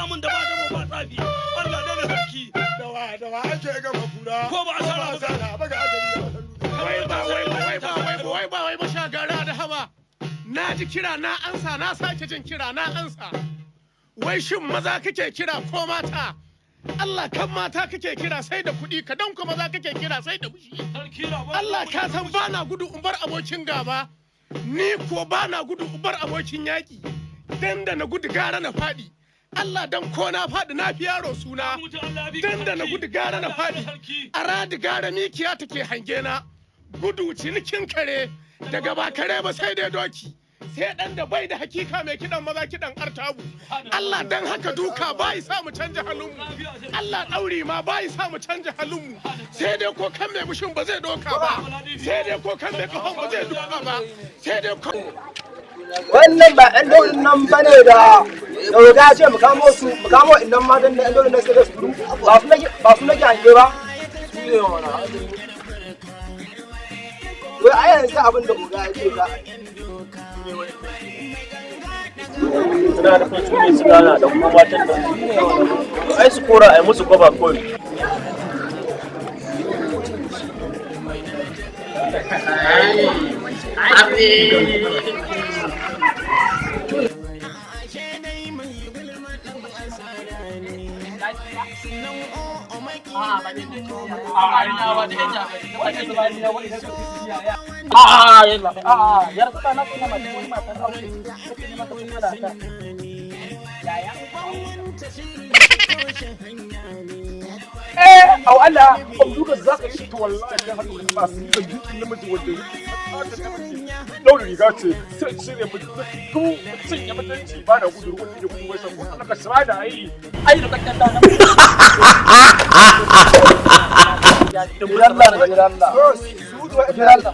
Ramin da ba damo ba tsafi. Allah ne da sarki. Dawa dawa ake gama kura. Ko ba a sara ba. Sara ba ga ajali ya san dutse. Wai ba wai ba wai ba wai ba wai ba wai ba shagara da haba. Na ji kira na ansa, na sake jin kira na ansa. Wai shin maza kake kira ko mata? Allah kan mata kake kira sai da kuɗi, ka dan kuma maza kake kira sai da bushi. Sarki raban Allah ka san bana gudu in bar abokin gaba. Ni ko bana gudu in bar abokin yaƙi. Dan da na gudu gara na faɗi. Allah dan ko na faɗi na fi yaro suna. Dan da na gudu gara na faɗi. A radi gara mikiya take hange na. Gudu cinikin kare daga ba kare ba sai dai doki. Sai ɗan da bai da hakika mai kiɗan maza kiɗan artabu. Allah dan haka duka bai sa mu canja halinmu. Allah ɗauri ma bai sa mu canja halinmu. Sai dai ko kan mai bushin ba zai doka ba. Sai dai ko kan mai kafan ba zai doka ba. Sai dai ko Wannan ba 'yan daurin nan ba ne da da oga ya ce mu kamo su, mu kamo innan matan da 'yan daurin nan suka su gudu. Ba su nake hange ba. Su ne mana. Wai a yanzu abin da oga ya ce za a yi. Suna nufin su ne su gana da kuma matan da su ai su kora ai musu kwaba kawai. Au Allah, duka za ka yi to wallahi kai hannu ka ba su da jikin namiji wanda yake tsaka namiji. Daura riga ce sai cire mu to mutum ya mutunci ba da gudu wanda ya gudu wai san ko Allah ka sira da ai. Ai da kakkan da Jiralla, jiralla. Jiralla.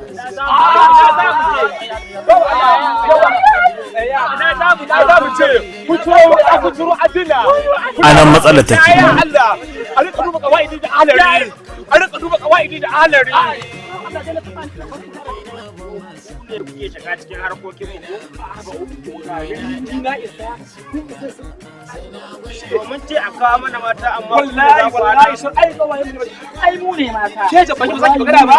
Za mu ce kuturo a kuturo adila. A nan matsalar take. Ya Allah, a rika duba kawaidi da alari. A rika duba kawaidi da alari. Ne kuke shiga cikin harkokin mu ko domin ce a kawo mana mata, amma Wallahi wallahi sun ai kawaye mu ne. Ai mu ne mata. Ke jabaki ba za ki magana ba?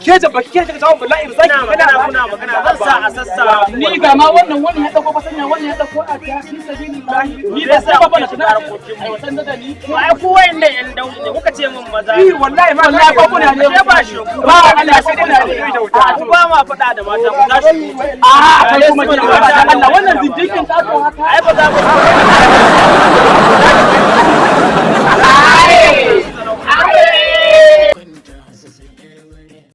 Ke jabaki ke kika samu bala'i ba za ki kuna magana magana ba? kuna magana zan sa a sassa. Ni ga ma wannan, wannan ya dauko fasanya, wannan ya dauko a ta fi sabilillahi. Ni ba sai ba bana tunan harkokin ai mu. wasan da ni. To ai ku wayannan yan daudu ne kuka ce min maza. Ni wallahi ma Wallahi ba kuna ne. Ashe ba shi ku. Ba Allah sai kuna ne. A ku ba ma faɗa da mata ku tashi ku. A kai kuma ki ba Allah wannan zindikin kato haka. Ai ba za mu